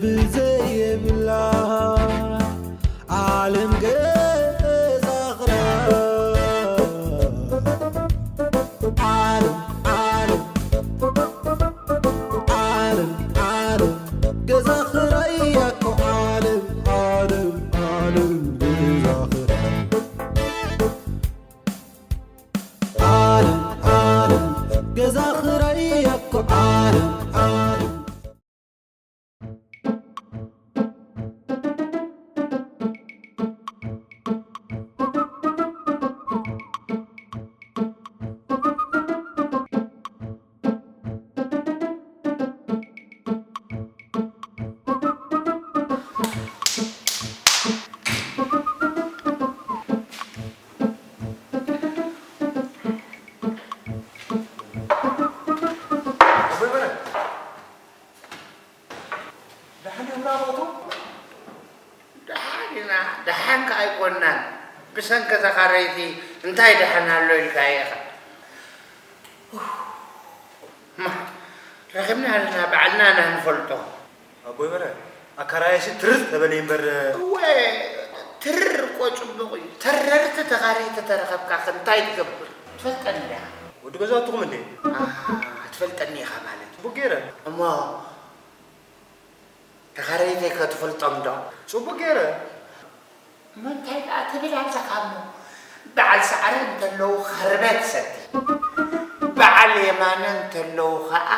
ብዘየብላ ዓለም ገዛ ኽራይ። ዓለም፣ ዓለም፣ ዓለም፣ ዓለም፣ ገዛ ኽራይ እያ እኮ ዓለም፣ ዓለም፣ ዓለም፣ ገዛ ኽራይ። ዓለም፣ ዓለም፣ ገዛ ኽራይ እያ እኮ ዓለም፣ ዓለም። ኣቦይ በረ፣ ደሓን ዲኹም ናብኣቱ? ደሓን ኢና፣ ደሓን ከኣ ኣይኮናን። ብሰንኪ ተኻረይቲ እንታይ ደሓን ኣሎ ኢልካ ኢኻ? ማ፣ ረኺብና ኣለና፣ ባዕልና ኢና ንፈልጦ። ኣቦይ በረ፣ ኣካራያሲ ትርር ተበለ እምበር። እወ፣ ትርር እኮ ጽቡቕ እዩ። ተረርቲ ተኻረይቲ ተረኸብካ ከ እንታይ ትገብር? ትፈልጠኒ ዲኻ? ወዲ ገዛውትኹም እንዴ? ኣሃ፣ ትፈልጠኒ ኢኻ ማለት እዩ። ጽቡቕ ገይረ። እሞ ተኻረይተይ ከ ትፈልጦም ዶ? ጽቡቕ ገይረ። እሞ እንታይ ደኣ ትብል ኣለኻ እሞ? በዓል ሳዕሪ እንተለዉ ኸርበት ሰቲ፣ በዓል የማነ እንተለዉ ኸኣ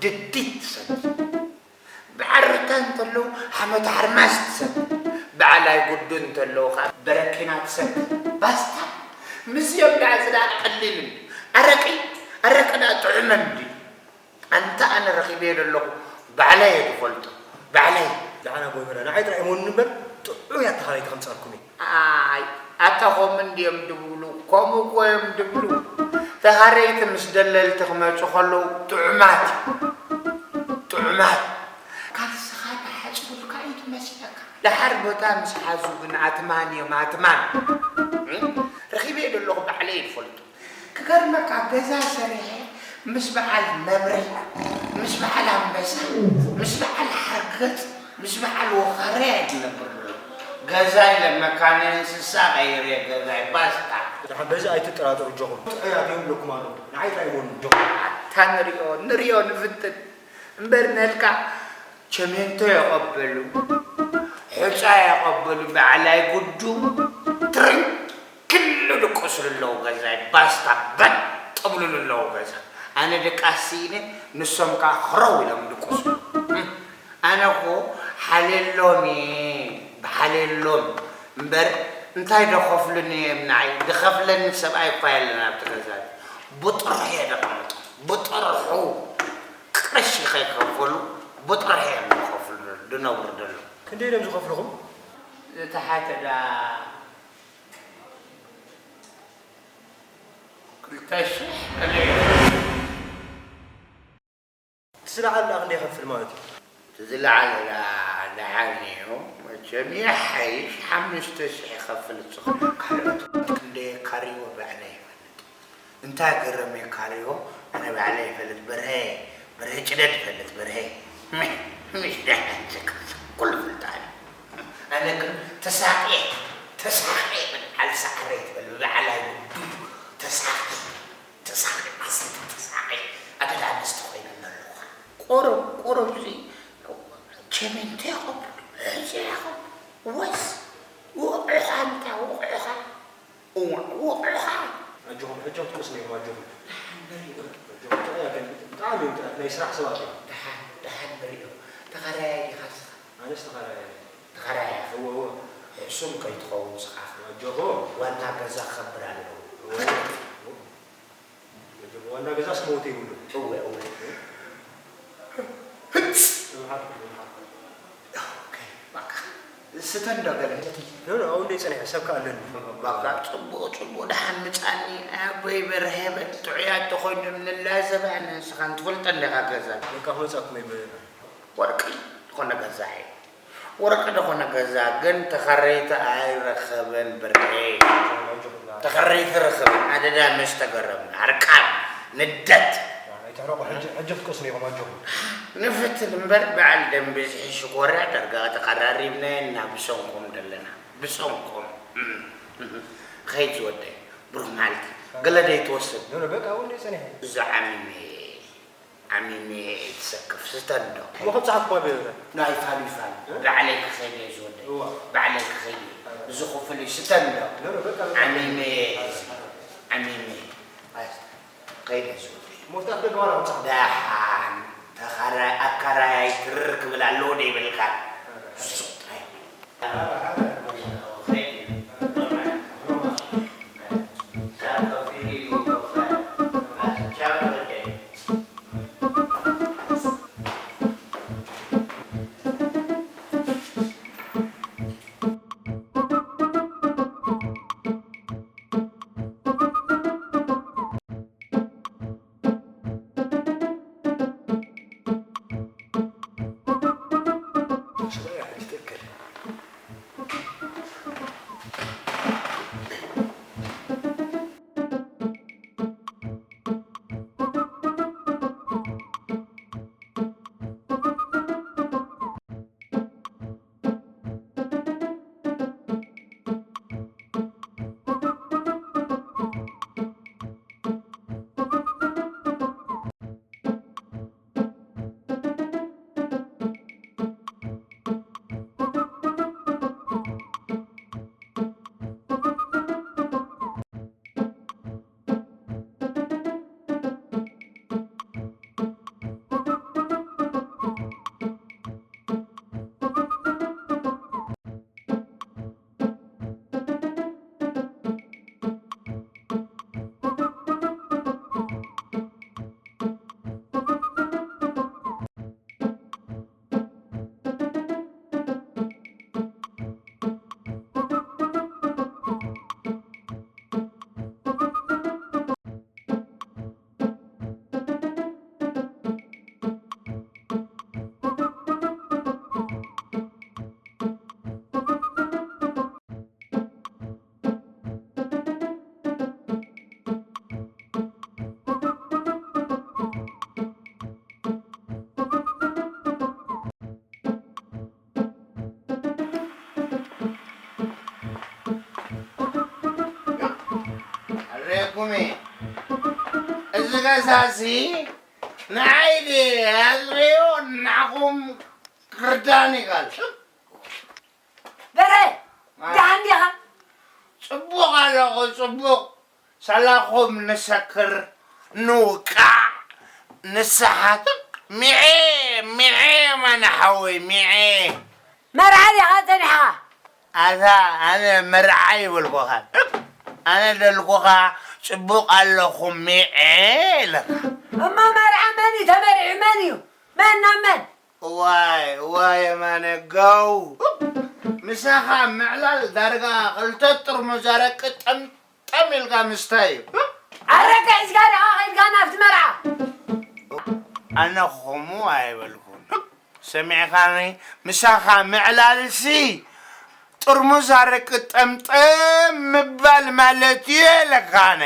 ድዲት ትሰቲ፣ በዓል ሩታ እንተለዉ ሓመድ ሓርማዝ ትሰቲ፣ በዓል ኣይጉዱ እንተለዉ ኸኣ በረኪና ትሰቲ። ባስታ። ምስዮም ደኣ እዚ ደኣ ቀሊል እዩ። ኣረቂ፣ ኣረቂ ደኣ ጥዑመ እንድዩ። ኣንታ ኣነ ረኺበዮ ዘለኹ ባዕለይ እየ ዝፈልጦ፣ ባዕለይ። ደሓን ኣቦይ በረ፣ ንዓይ ጥራይ እመኑኒ እምበር ጥዑያት ተኻረይቲ ከምጻልኩም እየ። ኣይ፣ ኣታ ከምኡ እንድዮም ድብሉ፣ ከምኡ እኮ እዮም ድብሉ። ተኻረይቲ ምስ ደለልቲ ክመጹ ከለዉ ጥዑማት እዮም፣ ጥዑማት። ካልስኻ ተሓጽቡልካ እዩ ዝመስለካ። ደሓር ቦታ ምስ ሓዙ ግን ኣትማን እዮም፣ ኣትማን። ረኺበዮ ዘለኹ ባዕለይ እየ ዝፈልጦ። ክገርመካ፣ ገዛ ሰሪሐ ምስ በዓል ነብሪ፣ ምስ በዓል ኣንበሳ፣ ምስ በዓል ሓርገጽ፣ ምስ በዓል ወኻርያ እየ ዝነብር ዘለኹ። ገዛይ ለመካነ እንስሳ ቀይረ ገዛይ ባስታ። ደሓን በዚ ኣይትጠራጠሩ ኣጆኹም። ጥዑያት እዮም ኢለኩም ኣለኹ። ንዓይ ጥራይ እመኑ ኣጆኹም። ኣታ ንሪኦ፣ ንሪኦ ንፍትን። እምበር ነልካ ቸሜንቶ የቐበሉ፣ ሑጻ የቐበሉ፣ በዓል ኣይጉዱ፣ ትርንክል ድቅስሉ ኣለዉ ገዛይ፣ ባስታ በጥ ጥብሉሉ ኣለዉ ገዛ። ኣነ ድቃስ ስኢነ፣ ንሶም ከኣ ኽረው ኢሎም ድቅስሉ። እም፣ ኣነ እኮ ሓልየሎም እየ፣ ብሓልየሎም እምበር እንታይ ደኸፍሉኒ እዮም ንዓይ? ድኸፍለኒ ሰብኣይ እኳ የለን ኣብቲ ገዛ። ብጥርሑ እየ ደቐምጦ፣ ብጥርሑ። ቅርሺ ከይከፈሉ ብጥርሑ እዮም ዝኸፍሉ፣ ዝነብሩ ዘለዉ። ክንደይ ድዮም ዝኸፍልኹም? ዝተሓተ ደኣ ክልተ ሽሕ በለ። እቲ ዝለዓለ ደኣ ክንደይ ይኸፍል ማለት እዩ? እቲ ዝለዓለ ደኣ ደሓን እዩ። መቸም ይሓይሽ ሓሙሽተ ሽሕ ይኸፍል፣ ንስኹም ካልኦት ክንደይ የካርይዎ ባዕለይ ይፈልጥ። እንታይ ገረመ ካርዮ፣ ኣነ ባዕለይ ይፈልጥ፣ በርሀ፣ በርሀ ጭደድ ይፈልጥ፣ በርሀ። ምሽ ደሓን ጀካ፣ ኩሉ ፍልጣ እዩ። ኣነ ግን ተሳቕየ፣ ተሳቕየ ይብል፣ ዓል ሳዕረ ይበል፣ ብባዕላይ ጉዱ ተሳቕየ፣ ተሳቕየ፣ ኣሰተ ተሳቕየ፣ ኣደዳ ኣንስቲ ኮይነ ኣለኹ። ቁሩብ፣ ቁሩብ ሲ፣ ቸሜንቶ ይቐብሉ፣ ሕዚ ይቐብሉ፣ ወስ፣ ውቑዕኻ እንታይ ውቑዕኻ? እዋ፣ ውቑዕኻ። ኣጆኹም፣ ሕጂ ክትቅስኑ ኢኹም፣ ኣጆኹም። ደሓን በሪኡ። ኣጆኹም፣ ጥዑያት እዮም፣ ብጣዕሚ እዮም ጥዑያት፣ ናይ ስራሕ ሰባት እዮም። ደሓን፣ ደሓን በሪኡ። ተኻራያይ ዲኻ ንስኻ? ኣነስ ተኻራያይ እየ። ተኻራያይ ኢኻ? እወ፣ እወ። ሕሱም ከይትኸውን ንስኻ። ኣጆኹም። ዋና ገዛ ክኸብር ኣለዎ። እወ፣ እወ። ኣጆኹም፣ ዋና ገዛስ ክመውት የብሉን። እወ፣ እወ። ህጽ! ይምሓርኩም፣ ይምሓርኩም። ኦኬ፣ በቃ። ስተ እንዶ ገለ። ኖ፣ ኖ፣ ኣብኡ እንደ ጸኒሐ፣ ሰብ ከኣ ኣለኒ። በቃ፣ ጽቡቕ፣ ጽቡቕ፣ ደሓን ምጻኒ። ኣቦይ በርሀ በል፣ ጥዑያት ተኾይኖም ንላዘብ፣ ኣነ ንስኻን ትፈልጠኒ ኢኻ ገዛ። በቃ፣ ክመጻኩም እየ፣ በ- ወርቂ ዝኾነ ገዛ እየ። ወርቂ ዝኾነ ገዛ ግን ተኸረይቲ ኣይረኸበን በርሀ። ተኸረይቲ ረኸበ፣ ኣደዳ ምስ ተገረምና፣ ኣርቃን፣ ንደት። ተረቑ ሕጂ፣ ሕጂ ክትቀስኑ ኢኹም ኣጆኹም። ንፈትን እምበር በዓል ደም ብዝሒ ሽኮርያ ዳርጋ ተቐራሪብናዮ እና ብሰንኮም ዘለና። ብሰንኮም። እም። ኸይድ ዝወደይ። ብሩኽ መዓልቲ። ገለ ደይ ትወስድ። ኖ፣ ኖ፣ በቃ እውን ደይ ጸኒሐ። እዚ ዓሚመ፣ ዓሚመ እየ ትሰክፍ። ስተ እንዶ። እሞ ከም ጸሓፍኩ ኣብ ናይ ፋሉ ይፋሉ። እ? ባዕለይ ክኸይድ እየ ዝወደይ። እዋ። ባዕለይ ክኸይድ እየ። እዚ ክፍል እዩ። ስተ እንዶ። ኖ፣ ኖ፣ በቃ፣ በቃ። ዓሚመ እየ እዚ። ዓሚመ እየ። ኣይ፣ ከይደ ዝወደይ። መፍትሕ ደገ ዋላ ምጻእ። ደሓን ተኻራይ-፣ ኣካራያይ ትርር ክብል ኣለዎ ዶ ይብልካ? ኣይ። ኣሬኩሜ፣ እዚ ገዛሲ ንዓይ ድየ ኣዝረዮ፣ ንዓኹም ክርዳኒ ቃል። በረ፣ አ። ደሓን ዲኻ? ጽቡቕ ኣለኹ፣ ጽቡቕ። ሳላኹም ንሰክር፣ ንውቃዕ፣ ንሰሓት። ሚዔ፣ ሚዔ፣ የማነ ሓወይ፣ ሚዔ። መርዓ ዲኻ ጸኒሕኻ? ኣታ፣ ኣነ መርዓ ይበልኩኻ። ኣነ ደልኩኻ፣ ጽቡቕ ኣለኹ፣ ሚዔ ኢለኻ። እሞ መርዓ መን እዩ ተመሪዑ? መን እዩ? መን ናብ መን? እዋይ፣ እዋይ፣ የማነ፣ ጋው። ምሳኻ ምዕላል ዳርጋ ክልተ ጥርሙዝ ኣረቂ ጠምጠም ኢልካ ምስታይ እዩ። ኣረቂ ሒዝካ ዲኻ ኸይድካ ናብቲ መርዓ? ኣነ ኸምኡ ኣይበልኩን። ሰሚዕካኒ? ምሳኻ ምዕላልሲ ጥርሙዝ ኣረቂ ጠምጠም ምባል ማለት እዩ ኢለካ ኣነ።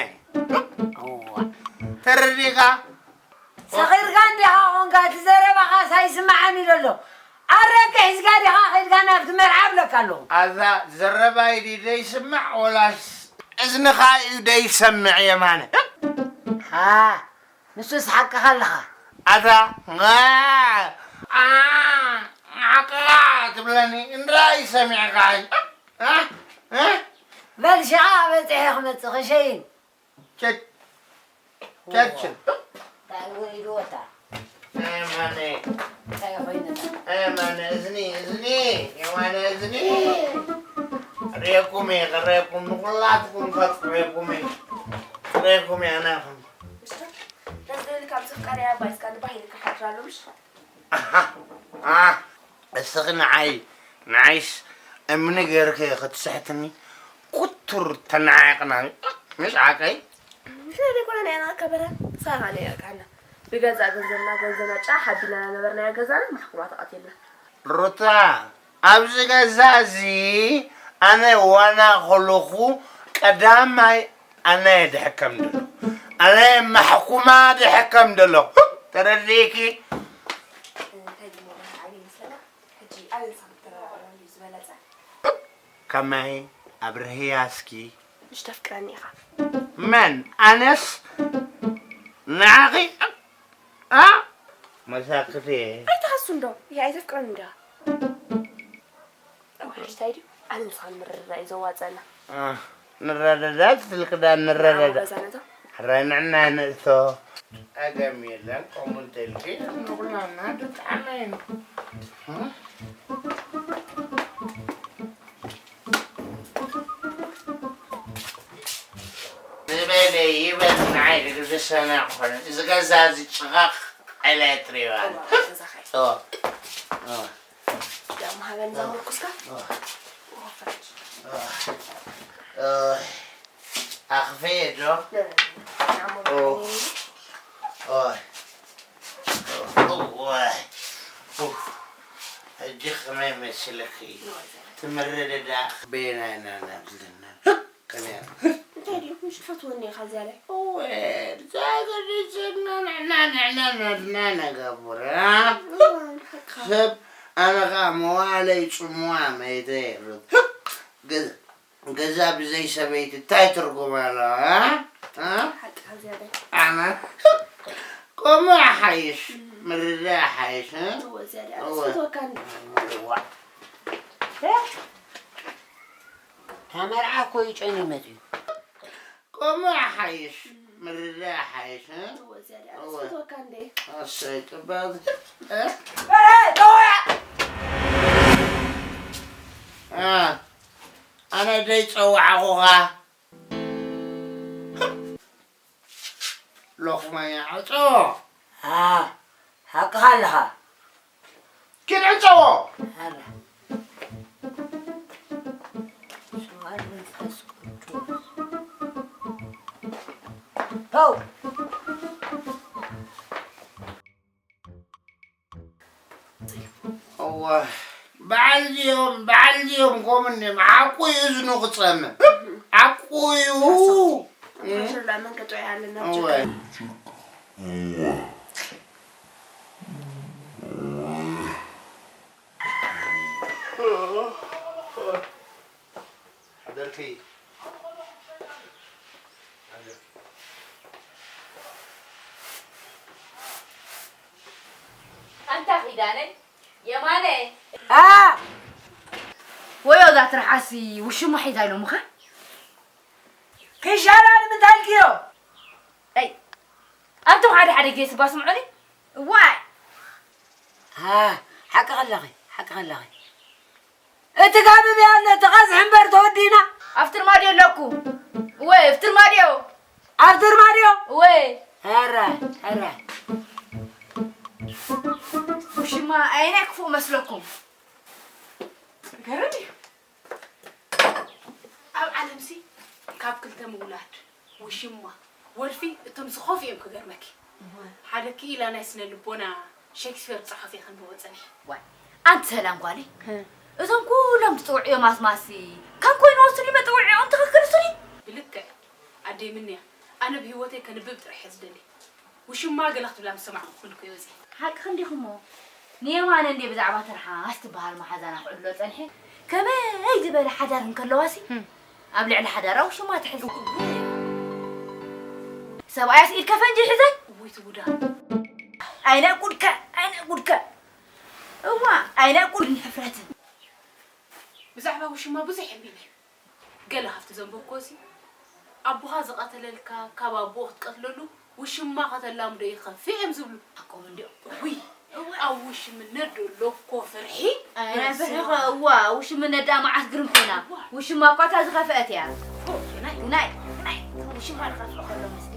እዋ። ተረዲእካ? ሰኺርካ እንዲኻ ኾንካ፣ እቲ ዘረባኻስ ኣይስማዕን እዩ ዘሎ። ኣረቂ ሒዝካ ዲኻ ኸይድካ ናብቲ መርዓ እብለካ ኣለኹ። ኣዛ ዘረባይ ድዩ ደይስማዕ ወላስ እዝንኻ እዩ ደይሰምዕ የማነ? ሃ፣ ንሱስ ሓቅኻ ኣለኻ። ኣታ፣ ኣ፣ ኣ፣ ሓቅኻ ትብለኒ እንድላይ ሰሚዕካ እዩ። እ? እ? በል ሽቓ በጺሐ ክመጽእ ክሸይን። ቸ-፣ ቸርችል። እንታይ ወሪድዎ እታ? ኣይ ማነ። እንታይ ኮይነታ? ኣይ ማነ፣ እዝኒ፣ እዝኒ፣ የማነ እዝኒ። ሬኩም እየ፣ ሬኩም፣ ንኹላትኩም ከጽሬኩም እየ። ሬኩም እየ፣ ኣናኹም። ደስ ዝብል ካብ ዝፍቀር እያ፣ ባይስካ ንባህ ኢልካ ሓድራ ኣሎ፣ ምሽ? ኣሃ፣ ኣሃ፣ እስኺ ንዓይ፣ ንዓይስ እምኒ ገይርኪ ክትስሕትኒ ኩቱር ተነዓይቕና፣ ምሽ ዓቀይ? ንሕና ዘይኮና ናይ ኣና ከበራ፣ ንስኻ ከኣ ናይ ኣርቃና። ብገዛእ ገንዘብና፣ ገንዘብና ጫሕ ኣቢልና እናነበርናዮ ገዛና፣ ማሕኩማ ተቐቲልና። ሩታ፣ ኣብዚ ገዛ እዚ ኣነ ዋና ኮለኹ ቀዳማይ ኣነ እየ ድሕከም ደሎ። ኣነ ማሕኩማ ድሕከም ደሎ። ተረዲእኪ? እንታይ ድሞ በዓል ይመስለና? ሕጂ ኣበይ ንስኻ ክትረዳዳእና ድዩ ዝበለጸ? ከመይ ኣብርህያ እስኪ? ምሽ ተፍቅረኒ ኢኻ። መን? ኣነስ ንዓኺ? ኣ? መሳክቲ። ኣይትሃሱ እንዶ። ይሄ ኣይተፍቅረኒ እንዲኻ። እወ፣ ሕጂ እንታይ ድዩ? ኣነ ንስኻ ንምርድዳእ እዩ ዘዋጽኣና። ኣ፣ ንረዳዳእ ትልክዳ ንረዳዳእ። ገዛና እቶ። ሕራይ ንዕና ንእቶ። ጸገም የለን፣ ከምኡ እንተልኪ ንኹላና ድጣዕመ እዩ። እ? ዝበለ ይበል፣ ንዓይ ልግድሰና ክኾነ። እዚ ገዛ እዚ ጭቓ ቀለ ትሪባ። እዋ፣ ገዛኻ እዩ። እዋ፣ እዋ። ዳሞ ሃበን እዛ ምርኩስካ? እዋ። እዋ፣ ፈረድ። እዋ። እዋ። ኣኽፍኤ ዶ? ነ-፣ ንዓሞ ኦ። በዓል እዋ። እዋ። ኡፍ። ሕጂ ከመይ መስለኪ? እዋ፣ ዘ-፣ ትምርድዳ በይናና ናብልና። ከመይ? እንታይ ድዩ? ምሽ ትፈትወኒ ኢኻ ዝያዳ። እወ፣ ዛገዲስና ንሕና፣ ንሕና፣ ንሕና ነገብር፣ አ? እዋ፣ ሓቅኻ። ሰብ ኣነ ኸኣ መዋእለይ ጽምዋ መይተ የብሉ። ገ-፣ ገዛ ብዘይ ሰበይቲ እንታይ ትርጉም ኣለዎ፣ አ? አ? ሓቅኻ ዝያዳ። ኣነ ከምኡ ይሓይሽ፣ ምርዳእ ይሓይሽ፣ እ? እወ፣ ዝያዳ። ኣነ እወ። ዝፈትወካ እንዲ። እዋ። እ? እታ መርዓ እኮ እዩ ጨኒመት እዩ። ከምኡ ይሓይሽ፣ ምርዳእ ይሓይሽ፣ እ? እወ፣ ዝያዳ። ኣነ እወ። ዝፈትወካ እንዲ። ኣሰይ፣ ጽብቕቲ። እ? በረ፣ ደውያ! እ፣ ኣነ ደይ ጸዋዕኹኻ። ሎኽማኛ ዕጾ። ኣ፣ ሓቅኻ ኣለኻ። ኪድ ዕጸዎ። ኣረ። ስብሓት መንፈስ ቅዱስ። ተው። እዋ፣ በዓል ድዮም፣ በዓል ድዮም፣ ከምኡ እንድዮም። ሓቁ እዩ እዝኑ ክጸምም። ሓቁ እዩ። ፕረሸር ላመን ከጥዑ ኣለና። እወ። ችግር። ሓደርኪ። ኣንታ ኪዳነይ፣ የማነ። ኣ! ወዮ፣ እዛ ትርሓሲ ውሽማ ሒዛ ኢሎምኻ? ክሻላ ንምንታይ ኢልክዮ? ኣይ፣ ኣንቱም ሓደ ሓደ ግዜ ስባ ስምዑኒ። እዋይ! ሃ፣ ሓቂ ከለኺ፣ ሓቂ ከለኺ። እቲ ጋብብ ያለ፣ እቲ ቀዝሒ እምበር ተወዲና። ኣብቲ ርማድዮ ኣለኩ። እወ፣ ኣብቲ ርማድዮ። ኣብቲ ርማድዮ? እወ። ሕራይ፣ ሕራይ። ውሽማ ኣየናይ ክፉእ መስለኩም? ገርም እዩ። ኣብ ዓለምሲ ካብ ክልተ ምውላድ፣ ውሽማ፣ ወልፊ፣ እቶም ዝኸፍኡ እዮም ክገርመኪ። እወ። ሓደ ክኢላ ናይ ስነ ልቦና ሼክስፒር ዝጸሓፎ እየ ከንብቦ ጸኒሐ። ዋይ፣ ኣንቲ ሰላም ጓለይ፣ ህ። እዞም ኩሎም ትጽውዕዮም ኣስማሲ ካብ ኮይንዎስ ድዩ መጸውዒኦም ትኽክል እሱ ድዩ? ብልክዕ፣ ኣደይ ምንያ፣ ኣነ ብህይወተይ ከንብብ ጥራሕ እየ ዝደሊ። ውሽማ ገለ ክትብላ ምስ ሰማዕኩ ክብልኩ እየ ወጺኤ። ሓቅኺ እንዲኺ እሞ፣ ንየማነ እንድየ ብዛዕባ ትርሓስ ትበሃል መሓዛና ክዕልሎ ጸኒሐ። ከመይ ዝበለ ሓዳር እንከለዋሲ፣ ህም። ኣብ ልዕሊ ሓዳራ ውሽማ ትሕዝ። ሰብኣያስ ኢድ ከፈንጂ ይሕዘን? እውይ፣ እቲ ቡዳ። ኣይነ ጉድከ፣ ኣይነ ጉድከ። እዋ፣ ኣይነ ጉድን ሕፍረትን። ብዛዕባ ውሽማ ብዙሕ ኣንቢበ። ገለ ካብቲ ዘንበብኩዎሲ፣ ኣቦኻ ዝቐተለልካ ካብ ኣቦኡ ክትቀትለሉ ውሽማ ከተላምዶ ይኸፍእ እዮም ዝብሉ። ሓቆም እንድዮም። እውይ፣ እወ። ኣብ ውሽምነት ዶ ኣሎ እኮ ፍርሒ? ኣይ፣ ናይ ፍርሒ እኮ፣ እዋ፣ ውሽምነት ደኣ መዓት ግርም ኮይና። እዋ። ውሽማ እኳ እታ ዝኸፍአት እያ። ፎእ፣ ግናይ። ግናይ፣ ግናይ። ውሽማ ዝኸፍእ ከሎ መስልኪ።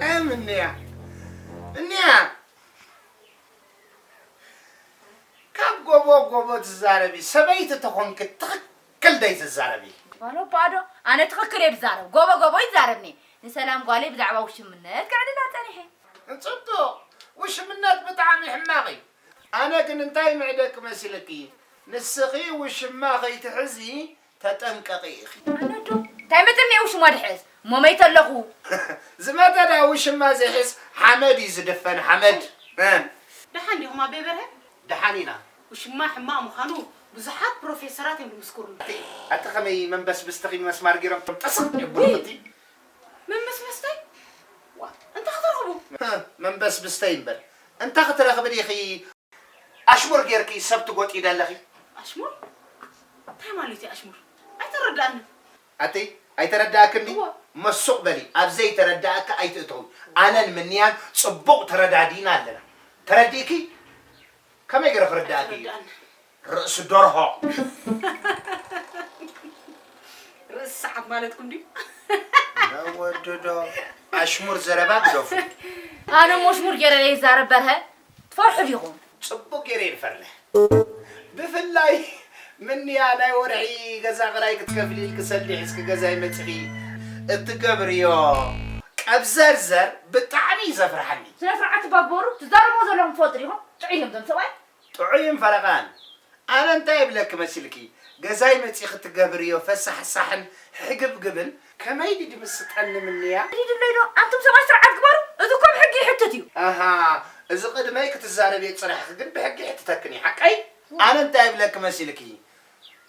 እም፣ እንያ። እንያ። ካብ ጎቦ ጎቦ ትዛረቢ፣ ሰበይቲ ተኾንኪ ትኽክል ደይ ትዛረቢ። ዋሎ ባዶ፣ ኣነ ትኽክል እየ ዝዛረብ፣ ጎቦ ጎቦ ይዛረብኒ። ንሰላም ጓለይ ብዛዕባ ውሽምነት ከዕልላ ጸኒሐ። ጽቡቕ፣ ውሽምነት ብጣዕሚ ሕማቕ እዩ። ኣነ ግን እንታይ ምዕደኪ መሲልኪ? ንስኺ ውሽማ ከይትሕዚ ተጠንቀቂ ኢኺ። ኣነ ዶ እንታይ መጠን እየ ውሽማ ድሕዝ? እሞ መይተ ኣለኹ። ዝመተ ዳ ውሽማ ዘይሕዝ ሓመድ እዩ ዝድፈን፣ ሓመድ። እ። ደሓን ዲኹም ኣበይ በርሀ? ደሓን ኢና። ውሽማ ሕማቕ ምዃኑ ብዙሓት ፕሮፌሰራት እዮም ዝምስክሩሉ። ኣቲ፣ ኣቲ ከመይ መንበስብስትኺ መስማር ገይሮም ጥስቕ የብሉኽቲ? መንበስበስተይ? ዋ፣ እንታይ ክትረኽቡ? እ፣ መንበስብስተይ እምበር። እንታይ ክትረኽቢ ዲኺ? ኣሽሙር ጌርኪ ሰብ ትጎጢ ደለኺ። ኣሽሙር? እንታይ ማለት እዩ ኣሽሙር? ኣይተረዳእንን። ኣቲ ኣይተረዳእክኒ? እወ። መሱቕ በሊ፣ ኣብ ዘይተረዳእካ ኣይትእተዊ። ኣነን ምንያን ጽቡቕ ተረዳዲና ኣለና። ተረዲእኪ? ከመይ ገይረ ክርዳእኪ? ኣይተረዳእንን። ርእሲ ደርሆ። ርእሲ ሰዓት ማለትኩም ድዩ? ነወድዶ፣ ኣሽሙር ዘረባ ግደፉ። ኣነ ሞሽሙር ገይረ ዘይዛረብ በርሀ፣ ትፈርሑ ዲኹም? ጽቡቕ ገይረ ይፈርሕ። ብፍላይ ምንያ ናይ ወርሒ ገዛ ክራይ ክትከፍሊ ኢልኪ ሰሊሕ እስኪ ገዛይ መጺኺ እትገብርዮ ቀብዘርዘር ብጣዕሚ እዩ ዘፍርሓኒ። ስነ ስርዓት ባቦሩ ትዛረብዎ ዘለኹም ትፈልጡ ዲኹም? ጥዑይ እዮም እዞም ሰብኣይ። ጥዑይን ፈረቓን። ኣነ እንታይ እብለኪ መሲልኪ? ገዛይ መጺኺ ትገብርዮ ፈሳሕሳሕን ሕግብግብን ከመይ ድዩ ድምስጠኒ ምንያ? ድድለይ ዶ? ኣንቱም ሰብኣይ ስርዓት ግበሩ። እዚ እኮ ብሕጊ ይሕትት እዩ። ኣሃ፣ እዚ ቅድመይ ክትዛረብዮ ጽናሕኪ ግን ብሕጊ ይሕትተክን እዩ። ሓቀይ? ኣነ እንታይ እብለኪ መሲልኪ?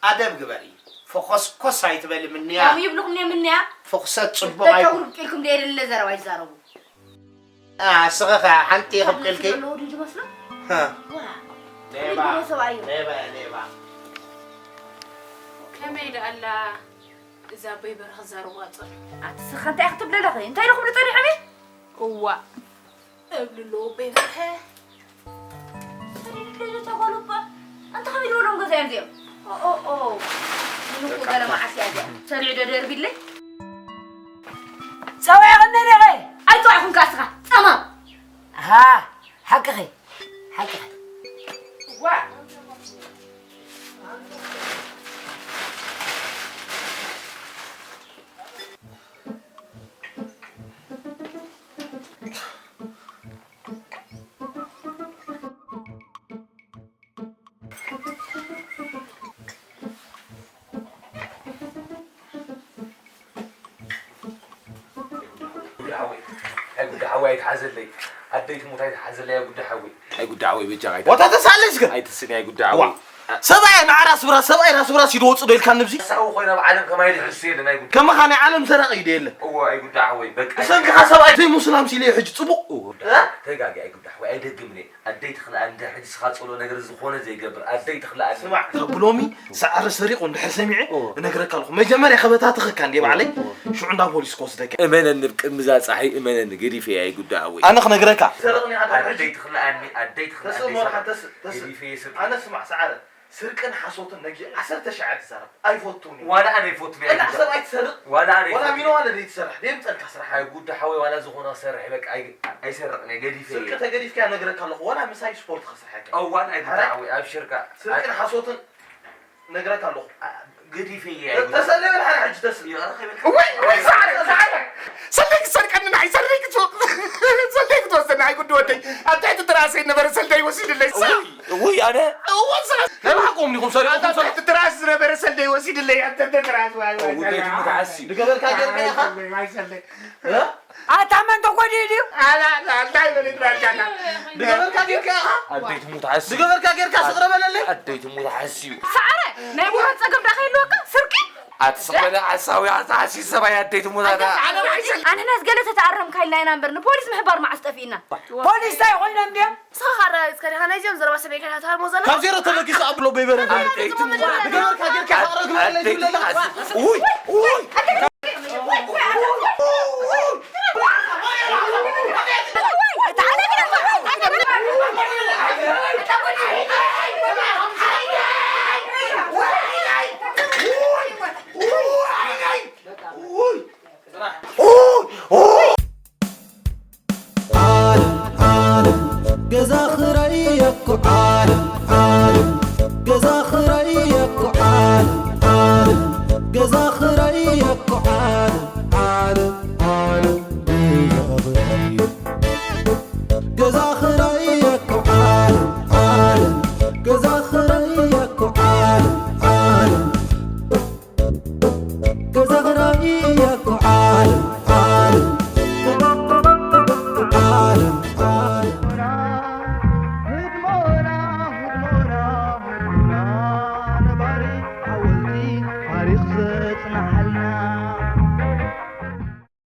ኣደብ ግበሪ። ፈኾስኮስ ኣይትበሊ ምንያ። ከምኡ ይብልኹም እየ ምንያ። ፍኹሰት ጽቡቕ ኣይኮን። ተጨውርቂልኩም ደየደለ ዘረባ ይዛረቡ። ኣ፣ ስኸ ኸ ሓንቲ ክብቅልኪ? ዘሎ ወዲ ዝመስሎ? ሃ። ዋ። ሌባ። ይብሎ ሰብኣዩ። ሌባ፣ ሌባ። ከመይ ደኣላ እዛ በይ በረኸ ዛረዋ ጸሎ? ኣቲ ስኸ እንታይ ክትብለለኺ? እንታይ ኢልኩም ንጸኒሖም እየ? እዋ። እብሊ ኣለዎ በይ በርሀ። ሰሪሑ ዶ ተበሉ እባ? ኣንታ ከመይ ዝበሎም ገዛ እዮም እዚኦም? ኦ፣ ኦ፣ ኦ። ምን እኮ ገለ መዓስ እያ እዚኣ። ሰሪዑ ዶ ደርቢለይ? ጸዊዕኽኒ ዲኺ? ኣይጸዋዕኹን ከኣ እስኻ፣ ጸማም። ሃ፣ ሓቅኺ፣ ሓቅኺ። ዋ። ጉዳ ሓወይ፣ ኣይ ጉዳ ሓወይ ኣይትሓዘለይ። ኣደይ ትሙት ኣይትሓዘለይ፣ ኣይ ጉዳ ሓወይ። ኣይ ጉዳ ሓወይ በጃኻ ኣይት-፣ ዋታ ተሳለች ግን? ኣይትስኒ ኣይ ጉዳ ዋ። ሓወይ። ሰብኣይ ንዓ ራስ ብራስ፣ ሰብኣይ ራስ ብራስ እዩ ዝወፅእ ዶ ኢልካ ንብዚ? ሳው ኮይና ኣብ ዓለም ከማይ ዝሕሱ የለን ኣይ ጉዳ። ከማኻ ናይ ዓለም ሰራቒ እዩ ዶ የለን? እዎ ኣይ ጉዳ ሓወይ፣ በቃ። ብሰንክኻ ሰብኣይ ዘይሙስላም ሲለ ሕጂ ፅቡቕ። እዎ፣ ተጋጊ ኣይ ጉዳ ሓወይ፣ ኣይደግምን እየ። ኣደይ ትኽልኣኒ፣ እንድሕር ሕጂ ስኻ ጸልኦ ነገር ዝኾነ ዘይገብር፣ ኣደይ ትኽልኣኒ። ስማዕ፣ ካብ ሎሚ ሰዓረ ሰሪቑ እንድሕር ሰሚዐ፣ እዎ። እነግረካ ኣለኹ። መጀመርያ ከበታትኸካ እንድየ ባዕለይ፣ እዎ። ሽዑ እንዳ ፖሊስ ክወስደካ። እመነኒ፣ ኣብ ቅድሚ እዛ ጸሓይ እመነኒ፣ ገዲፈያ ኣይጉዳእ ወይ። ኣነ ክነግረካ። ሰረቕኒ ኣደ ሕጂ። ኣደይ ትኽልኣኒ፣ ኣደይ ትኽልኣኒ። ተስእ ሞርሓ፣ ተስእ፣ ተስእ። ገዲፈየ ስርቂ። ኣነ ስማዕ፣ ሰዓረ፣ ስርቅን ሓሶትን ነጊ ዓሰርተ ሻዕ ትዛረብ። ኣይፈቱን እዩ። ዋላ ኣነ ይፈቱ፣ እና ኣይጉዳእ። ሰብ ኣይትሰርቕ። ዋላ ኣነ ዋላ ይፈቱ። ሚኖ ዋለ ደይትሰርሕ፣ ደየምጸልካ ስራሕ። ኣይጉዳእ ሓወይ፣ ዋላ ዝኾነ ክሰርሕ፣ በቃ፣ ኣይ-፣ ኣይሰርቕን እየ፣ ገዲፈ እየ። ስርቂ ተገዲፍካ ነግረካ ኣለኹ፣ ዋላ ምሳይ ስፖርት ክሰርሕ እየ። እዋን ኣይጉዳእ ሓወይ፣ ኣብሽርካ። ስርቅን ሓሶትን ነግረካ ኣለኹ። ገዲፈ እየ፣ ኣይጉዳእ። ተሰለበ፣ ሓደ ሕጂ ተስእ። ይቕረ ከይበልካ። ወይ፣ ወይ፣ ሰዓረ፣ ሰዓረ። ሰልደይ ክሰርቀኒ ንዓይ፣ ሰልደይ ክትወ-፣ ሰልደይ ክትወስደኒ፣ ኣይጉድ ወደይ። ኣብ ትሕቲ ትራሰይ ነበረ ሰልደይ ወሲድለይ። ውይ፣ ውይ፣ ኣነ። እወ፣ ሰዓረ። ናይ ብሓቆም ዲኹም ሰሪቑ ኣታ ትሰርቁ? ትራስ ዝነበረ ሰልደይ ወሲድለይ፣ ኣታ ትራስ፣ ዋይ፣ ዋይ፣ ውይ፣ ሰልደይ። ትሙት ዓሲ። ዝገበርካ ጌርካ ኢኻ? ዋይ፣ ሰልደይ። እ? ኣታ መን ተኮዲኡ ድዩ? ኣላ፣ ኣላ፣ እንታይ በለ ትባልካ ኣታ? ዝገበርካ ጌርካ ኢኻ? ኣደይ ትሙት ዓሲ። ዝገበርካ ጌርካ ስቕረ በለለይ። ኣደይ ትሙት ዓሲ እዩ። ሰዓረ፣ ናይ ምሁር ጸገም ዳኸ ይህልወካ? ስርቂ? ኣቲ ስቕ በለ ዓሳዊ፣ ኣታ ዓሲ ሰብኣይ ኣደይ ትሙት ኣታ። ኣነ፣ ኣነ፣ ኣነ፣ ኣነ፣ ኣነ፣ ኣነ፣ ኣነ፣ ኣነ፣ ኣነ፣ ኣነ፣ ኣነ፣ ኣነ፣ ፖሊስ ምሕባር መዓስ ጠፊእና? ፖሊስ እንታይ ኮይኖም ድዮም? ንስኻ ካራ እስከ ዲኻ ናይዚኦም ዘረባ ሰሚዕካ ኢኻ ትሃርሞ ዘለኻ? ካብ ዜሮ ተበጊሱ ኣብሎ በይበረ። ኣደይ ትሙት። ዝገበርካ ጌርካ ሓቕረ ግበረለይ ኣደይ ትብለላ። ትሙት። ውይ፣ ውይ። ዓለም፣ ዓለም፣ ገዛ ኽራይ እኮ ዓለም፣ ዓለም፣ ገዛ ኽራይ እኮ ዓለም፣ ዓለም፣ ገዛ ኽራይ እኮ ዓለም፣ ዓለም፣ ዓለም፣ ገዛ ኽራይ እኮ ዓለም፣ ዓለም፣ ገዛ ኽራይ እኮ ዓለም፣ ዓለም። የኩዓል